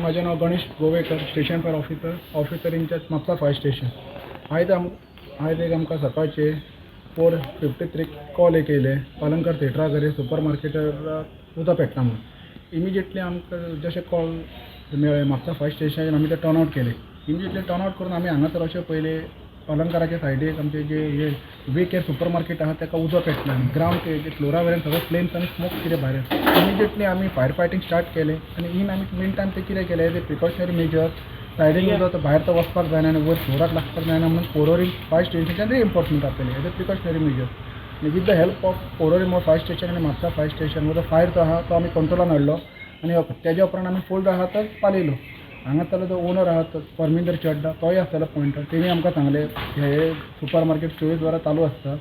म्हजें नांव Ganesh Govekar, station fire officer, officer in-charge, Mapusa fire station. आयज एक आमकां सकाळचे 4:53 कॉल एक येयले, पालंकर थिएटरा कडेन सुपर मार्केटार उदक पेटला म्हणून. इमिजिएटली आमकां जशें कॉल मेळ्ळें, म्हापसा फायर स्टेशनाचेर आमी ते टर्न आवट केले. इमिजिएटली टर्न आवट करून आमी हांगासर अशें पयलें, पालंकाराच्या सायडीक आमचे जे हे वे केअर सुपर मार्केट आहा, ताका उजो पेटला आनी ग्रावंड फ्लोरा वयल्यान सगळो फ्लेम्स आनी स्मोक कितें भायर. इमिजिएटली आमी फायर फायटींग स्टार्ट केलें आनी इन आमी मीन टायम ते कितें केलें, ते प्रिकॉशनरी मेजर, सायडीन उदक तो भायर तो वचपाक जायना आनी वयर फ्लोराक लागपाक जायना म्हणून पोरोरी फायर स्टेशनाच्यान रिएन्फोर्समेंट आपयलें एज अ प्रिकॉशनरी मेजर. आनी with the help of Porvorim fire station आनी म्हापसा फायर स्टेशन, जो फायर जो आहा तो आमी कंट्रोलान हाडलो आनी तेज्या उपरांत आमी फूल जो आहा तो पालयलो. हांगा जो ओनर आहा तो परमिंदर चड्डा, तोय आसतालो पॉयंटर. तेणी आमकां सांगलें, हे सुपर मार्केट 24 वरां चालू आसता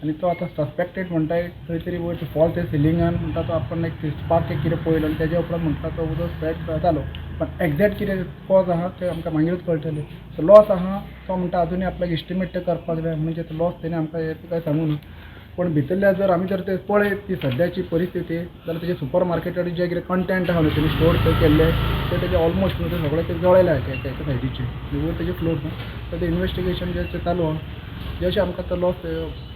आनी तो आतां सस्पेक्टेड म्हणटा, एक खंय तरी वयर फॉल्ट सिलिंगान म्हणटा. तो आपण एक स्पार्क एक कितें पळयलो आनी तेज्या उपरांत म्हणटा तो उदक स्प्रेड जालो. पण एग्जॅक्ट कितें कॉज आहा तें आमकां मागीरूच कळटलें. सो लॉस आहा तो म्हणटा, अजुनूय आपल्याक एस्टिमेट तें करपाक जाय. म्हणजे तो लॉस तेणी आमकां हें कांय सांगू ना. पूण भितरल्या जर आमी जर ते पळयत ती सद्याची परिस्थिती जाल्यार तेजे सुपर मार्केटार जे कितें कंटेंट आहा न्हू, तेणी स्टोर थंय केल्ले, ते तेजे ऑलमोस्ट न्हू ते सगळे ते जळयले एका एका सायडीचे आनी वयर तेजे फ्लोर न्हू. तर ते इन्वेस्टिगेशन जे चालू आहा. जशें आमकां तो लॉस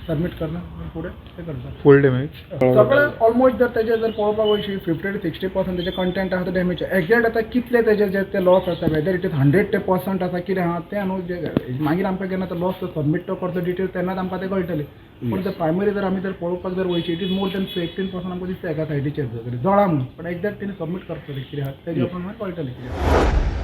सबमीट करना, फुडें ते करता. फूल डॅमेज? सगळें ऑलमोस्ट जर तेजे जर पळोवपाक वयशी, 50 टू 60% तेजे कंटेंट आहा तो डॅमेज. एग्जॅक्ट आतां कितले तेजे जे ते लॉस आसा, वेदर it is 100 ते पर्संट आसा कितें आहा तें न्हू, जे मागीर आमकां केन्ना तो लॉस सबमीट तो करता डिटेल, तेन्नाच आमकां तें कळटलें. पूण ते प्रायमरी जर आमी जर पळोवपाक जर वयशी, it is more than 15% आमकां दिसता एका सायडीचेर जळा म्हणून. पण एग्जॅक्ट तेणी सबमीट करतले कितें आहा तेजे उपरांत मागीर कळटलें कितें.